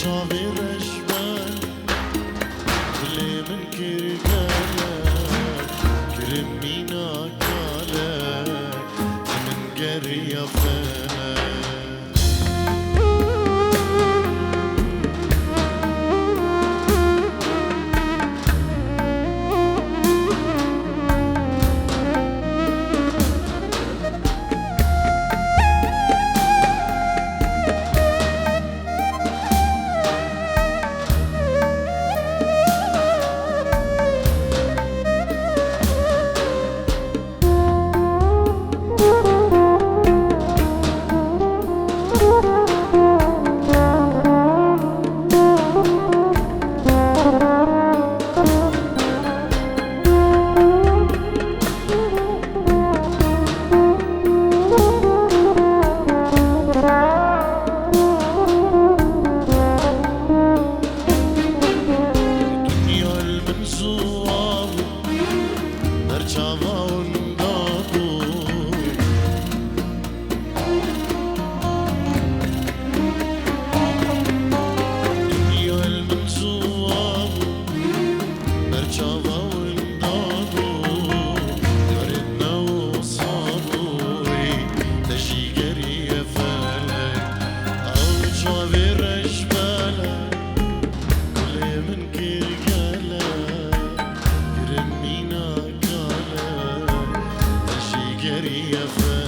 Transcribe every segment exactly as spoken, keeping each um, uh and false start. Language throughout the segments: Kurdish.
Çavê reş be, dilê min kir gelek, kirin mîna kalek, min geriya felek. Dinya li min ziwa bû, ber çava winda bû. Dinya li min ziwa bû, ber çava winda bû. Yarê me wisa bûyî, te jî geriye felek. Ew çavê reş belek, gulê min kir gelek, kirin mîna kalek, te jî geriye felek.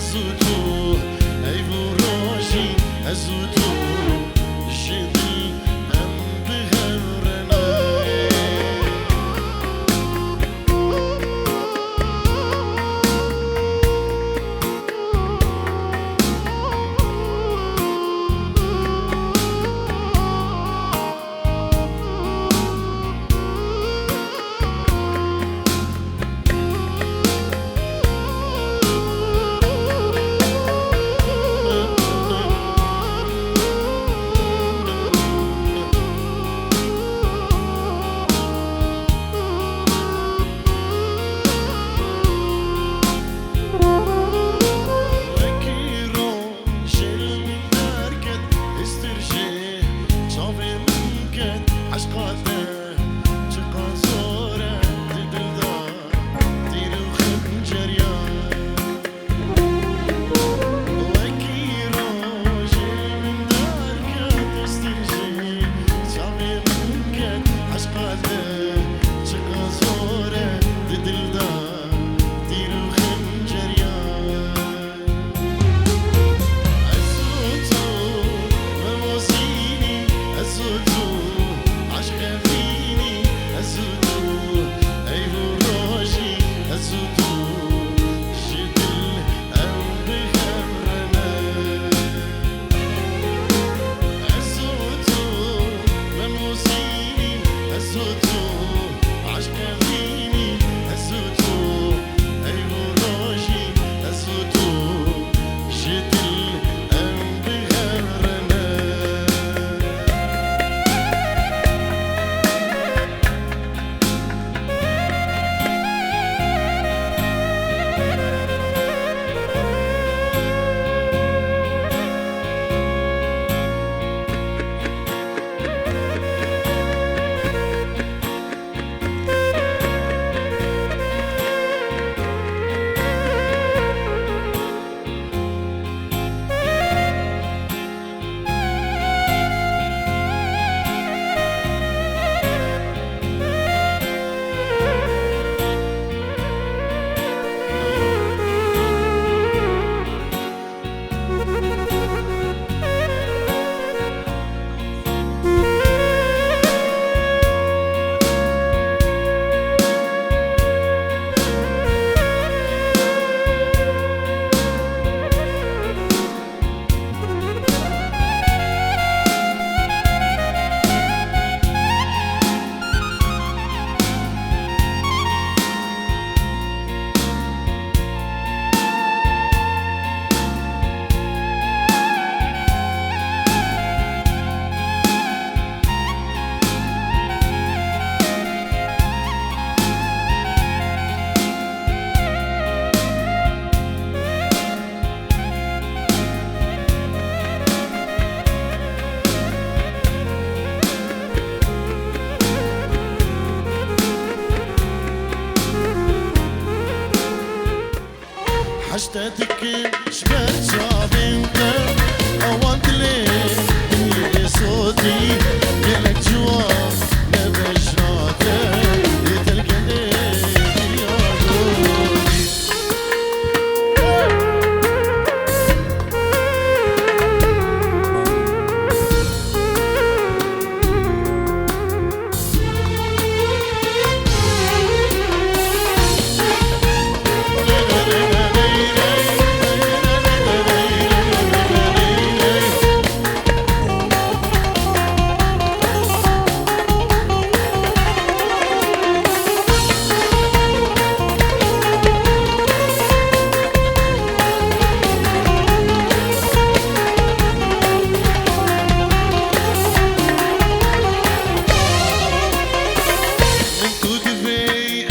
Ez û tu, eyv û rojî, ez û tu, ji dil em bi hev re ne. Wekî rojê li min derket, ez tir jê çavê min ket, eşqa te çiqas zor e, di dil de tîr û xencer ya. Wekî rojê min derket, ez tir jê çavê min ket, eşqa te çiqas zor e, di dil de tîr û xencer ya. Ez û tu, me mozînî, ez û tu, aşq evînî, ez û tu, eyv û rojî, ez û tu, ji dil em bi hev re ne. Ez û tu, me mozînî, ez û tu, aşq evînî, ez û tu, eyv û rojî, ez û tu, ji dil em bi hev re ne. Hej te dikim ji ber çavên te, awan dilê min yê sotî, gelek ciwan me bejna te, ê telkendê dinya dotî. Min ku divê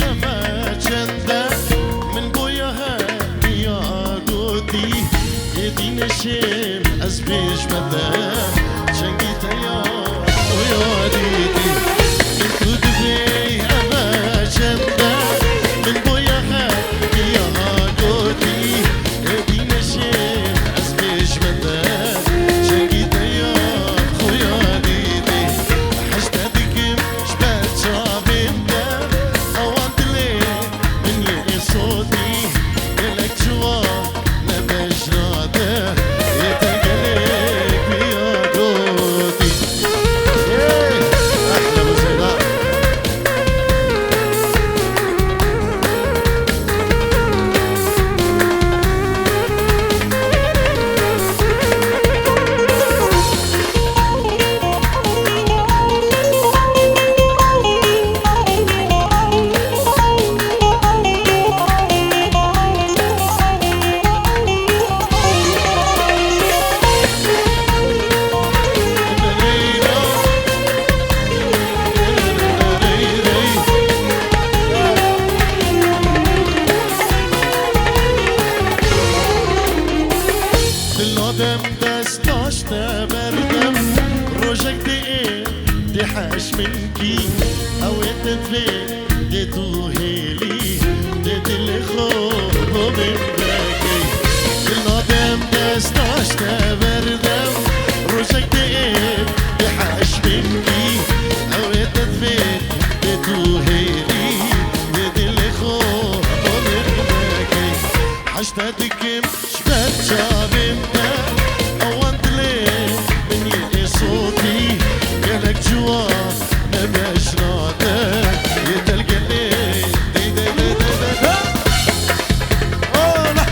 eve çend e, min boya hemiya gotî, êdî neşêm ez bêjme te, çengî te ya oya dîtî. Min ku divê eve çend e, min boya hemiya gotî, êdî neşêm ez bêjme te, çengî te ya xuya dîtî. Hej te dikim ji ber çavên te, awan dilê min yê sotî, gelek ciwan me bej Dem dest daşte berdem, rojek dê ê, dê heşminkî, ew ê te divê, dê tu hêlî, dê dilê xwe bo min vekey. Dil nadem dest daşte berdem, rojek dê ê, dê heşminkî, ew ê te divê, dê tu hêlî, dê dilê xwe bo min vekey. Heşte dikim ji ber çavên te, ewan dilê min yê ê sotî, gelek ciwan me beş nade, yê telgelê dey dey dey dey dey dey. Ola!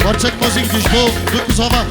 Parçek muzîk ji bo du kuzava.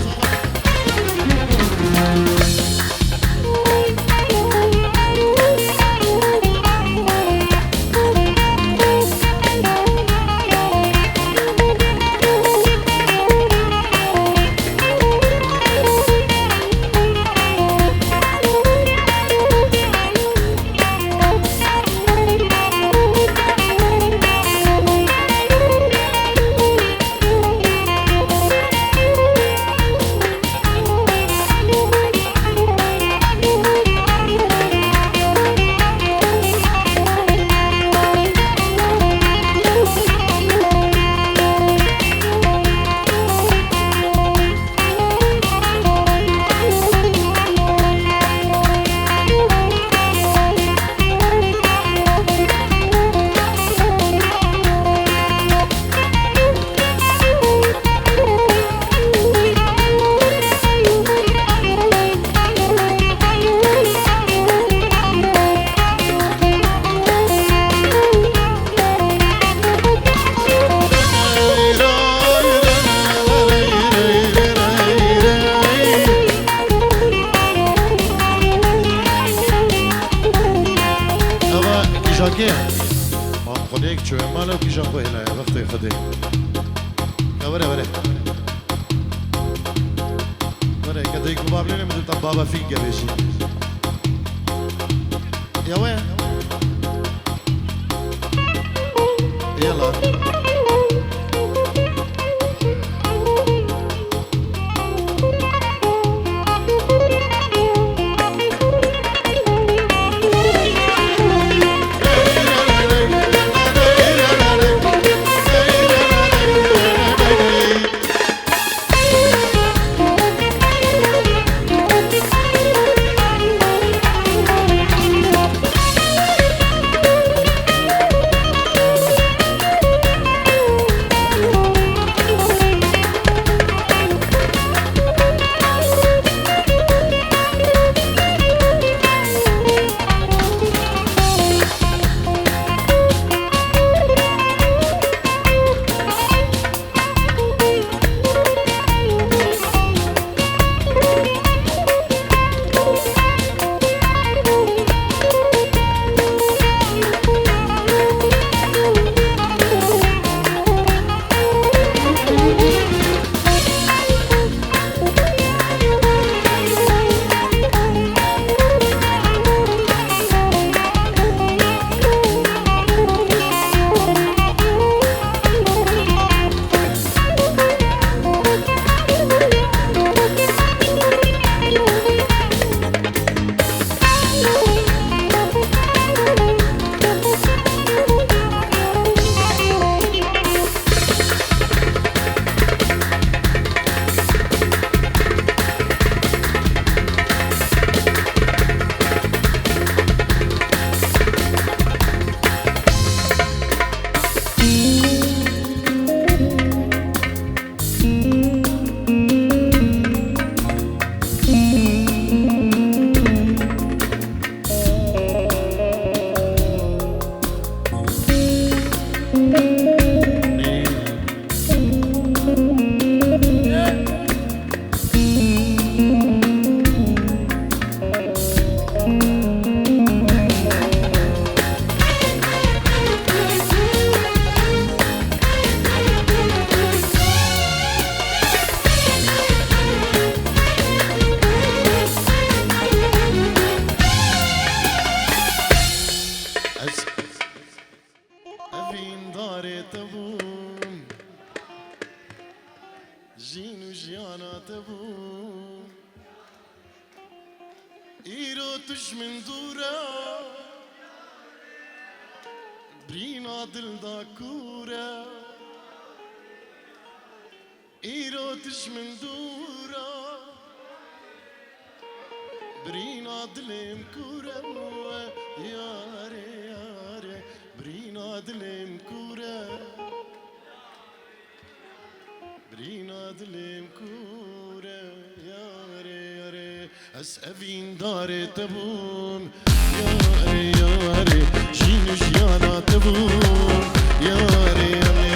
Eva kîja kê? Mam xwedê yek çûye mala û kîja xwe hêlaye, wextê xwedê. Ya were, were. Were, ke dayik û bav lê min ta baba fîk gevê jî. Ya we. Yala. Evîndarê te bûm, jîn û jiyana te bûm. Îro tu ji min dûr e, birîna dil da kûr e. Îro tu ji min dûr e, birîna dilê min kûr e, yarê, yarê, birîna dilê min kûr e. Birîna dilê min kûr e, yarê, yarê. Ez evîndarê te bûm, yarê, yarê. Jîn û jiyana te bûm, yarê, yarê.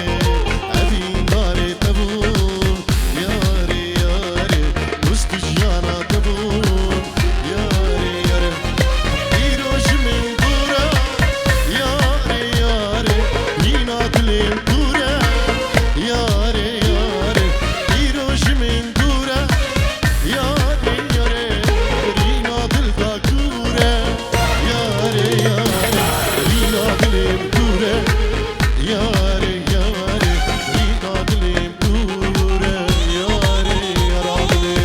Evîndarê te bûm, yarê, yarê. Dost û jiyana te bûm, yarê, yarê. Îro ji min dûr e, yarê, yarê. Birîna dilê min kûr e, yarê, yarê. Îro ji min dûr e, yarê, yarê. Birîna dil da kûr e, yarê, yarê. Birîna dilê min kûr e, yarê, yarê. Birîna dilê min kûr e, yarê, yara dilê.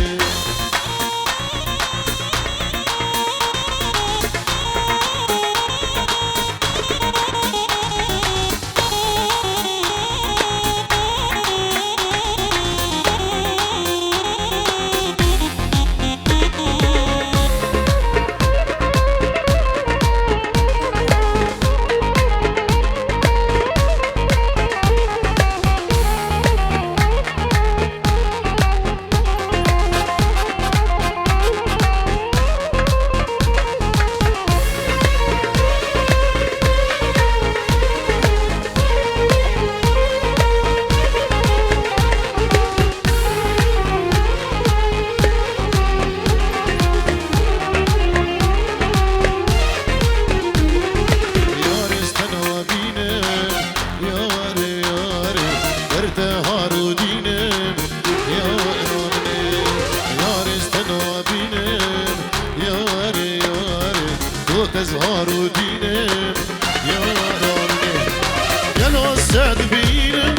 Yarê ez te nabînim, yarê, yarê, ber te har û dînim, yara min ê. Yarê ez te nabînim, yarê, yarê, got ez har û dînim, yara min ê. Gelo ez te dibînim,